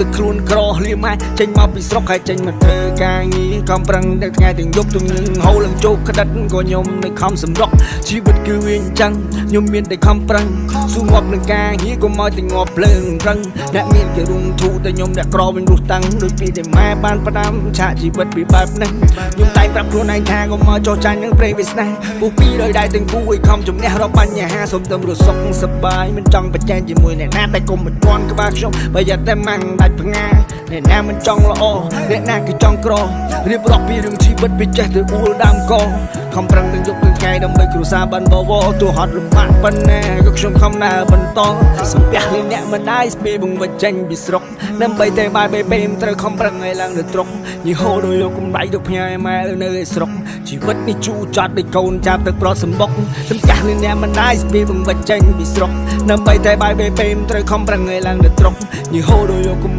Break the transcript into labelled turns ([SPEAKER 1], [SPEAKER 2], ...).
[SPEAKER 1] ទៅខ្លួនក្រលៀម៉ែចេញមកពីស្រុកហើយចេញមកធ្វើការងារខំប្រឹងទាំងថ្ងៃទាំងយប់ទាំងនឹងហូរឡើងជោគក្តិតក៏ខ្ញុំនៅខំសម្រុកជីវិតគឺវាអញ្ចឹងខ្ញុំមានតែខំប្រឹងស៊ូងាប់នឹងការងារកុំឲ្យតែងាប់ភ្លើងប្រឹងអ្នកមានគេរុំធូតែខ្ញុំអ្នកក្រវិញរស់តាំងដូចពីតែម៉ែបានផ្ដាំឆាកជីវិតពីបែបហ្នឹងខ្ញុំតែងប្រាប់ខ្លួនឯងថាកុំមកចោះចាញ់នឹងព្រៃវាសនាពួកពីរដោយដៃទាំងគូឲ្យខំជំនះរាល់បញ្ហាសូមតែរស់សុខសប្បាយមិនចង់ប្រជែងជាមួយអ្នកណាតែកុំមិនទាន់ក្បាលខ្ញុំបើយ៉ាតែម៉ាំងដាច់ផ្ងាអ្នកណាមិនចង់ល្អអ្នកណាគឺចង់ក្ររៀបរាប់ពីរឿងជីវិតពីចេះទៅអួលដើមកខំប្រឹងទាំងយប់ទាំងថ្ងៃដើម្បីគ្រួសារបានបវរទោះហត់លំបាកប៉ុណ្ណាក៏ខ្ញុំខំដើរបន្តសំពះលីអ្នកម្ដាយស្ពីបង្វិចចេញពីស្រុកដើម្បីតែបាយបេបេមត្រូវខំប្រឹងឲ្យឡើងទៅត្រុកញីហូរដោយយកកំដៃទៅផ្ញើឲ្យម៉ែនៅឯស្រុកជីវិតនេះជូរចត់ដូចកូនចាប់ទឹកប្រត់សម្បុកសំពះលីអ្នកម្ដាយស្ពីបង្វិចចេញពីស្រុកដើម្បីតែបាយបេបេមត្រូវខំប្រឹងឲ្យឡើងទៅត្រុកញីហូរដោយយកកំ